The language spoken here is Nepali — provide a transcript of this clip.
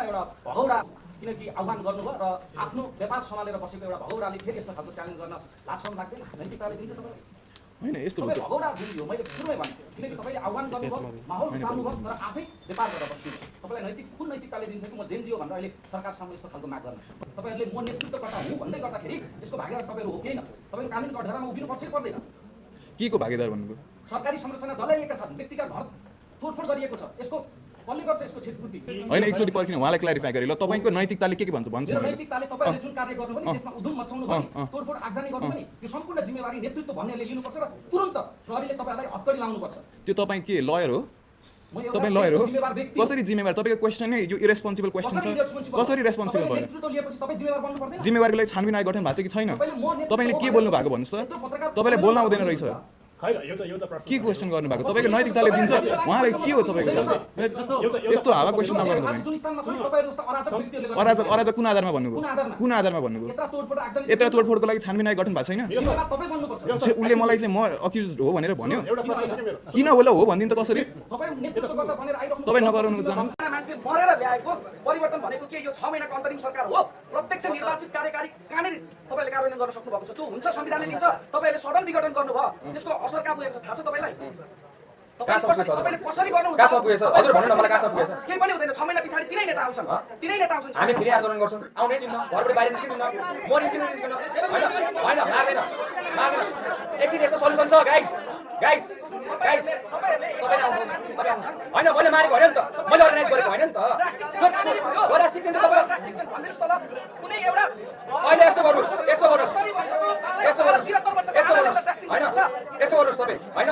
एउटा भगौडा किनकि आह्वान गर्नुभयो र आफ्नो व्यापार सम्हालेर बसेको एउटा भगौडाले फेरि यस्तो खालको च्यालेन्ज गर्न लाजसम्म लाग्दैन नैतिकताले दिन्छ तपाईँलाई होइन यस्तो तपाईँ भगौडा दियो मैले सुरुमै भने किनकि तपाईँले आह्वान गर्नुभयो माहौल चाल्नुभयो तर आफै व्यापार गरेर बस्नु तपाईँलाई नैतिक कुन नैतिकताले दिन्छ कि म जेनजिओ भनेर अहिले सरकार सामु यस्तो खालको माग गर्न तपाईँहरूले म नेतृत्वकर्ता हुँ भन्दै गर्दाखेरि यसको भागीदार तपाईँहरू हो कि होइन तपाईँहरू कानुन कठघरामा उभिनुपर्छ कि पर्दैन के को भागीदार भन्नुभयो सरकारी संरचना जलाइएका छन् व्यक्तिगत घर तोडफोड गरिएको छ यसको कसले गर्छ यसको क्षतिपूर्ति होइन एकचोटि पर्खिनु उहाँलाई क्ल्यारिफाई गरे ल तपाईँको नैतिकताले के भन्छ भन्छु मेरो नैतिकताले तपाईँले जुन कार्य गर्नु भने त्यसमा उधुम मचाउनु भने तोडफोड आगजनी गर्नु भने यो सम्पूर्ण जिम्मेवारी नेतृत्व भन्नेले लिनुपर्छ र तुरन्त प्रहरीले तपाईँलाई हत्कडी लाउनुपर्छ त्यो तपाईँ के लयर हो तपाईँ लयर हो कसरी जिम्मेवार तपाईँको क्वेसन नै यो इरेस्पोन्सिबल क्वेसन छ कसरी रेस्पोन्सिबल भयो नेतृत्व लिएपछि तपाईँ जिम्मेवार बन्नु पर्दैन जिम्मेवारीको लागि छानबिन आयोग गठन भएको छ कि छैन तपाईँले के बोल्नु भएको भन्नुहोस् त तपाईँले बोल्न आउँदैन रहेछ के क्वेसन गर्नुभएको तपाईँको नैतिकताले दिन्छ उहाँलाई के हो तपाईँको यस्तो हावा क्वेसन नगर्नु तपाईँ अराजक कुन आधारमा भन्नुभयो कुन आधारमा भन्नुभयो यत्र तोडफोडको लागि छानबिन आयोग गठन भएको छैन उसले मलाई चाहिँ म अक्युज हो भनेर भन्यो किन होला हो भनिदिनु त कसरी तपाईँ नगराउनु मान्छे मरेर ल्याएको परिवर्तन भनेको के यो 6 महिनाको अन्तरिम सरकार हो प्रत्यक्ष निर्वाचित कार्यकारी कहाँनिर तपाईँले कार्यान्वयन गर्न सक्नु भएको छ त्यो हुन्छ संविधानले दिन्छ तपाईँले सदन विघटन गर्नुभयो त्यसको असर कहाँ पुगेको छ थाहा छ तपाईँलाई तपाईँले कसरी गर्नु हजुर भन्नु न मलाई कहाँ पुगेछ केही पनि हुँदैन 6 महिना पछाडि तिनै नेता आउँछन् हामी फेरि आन्दोलन गर्छौँ आउनै दिन्न घरबाट बाहिर निस्किदिन्न म निस्किनु होइन माग्दैन एकछिन यस्तो सल्युसन छ गाइस होइन मैले मारेको होइन नि त मैले अर्गनाइज गरेको होइन नि त अहिले यस्तो गर्नुहोस् होइन यस्तो गर्नुहोस् तपाईँ होइन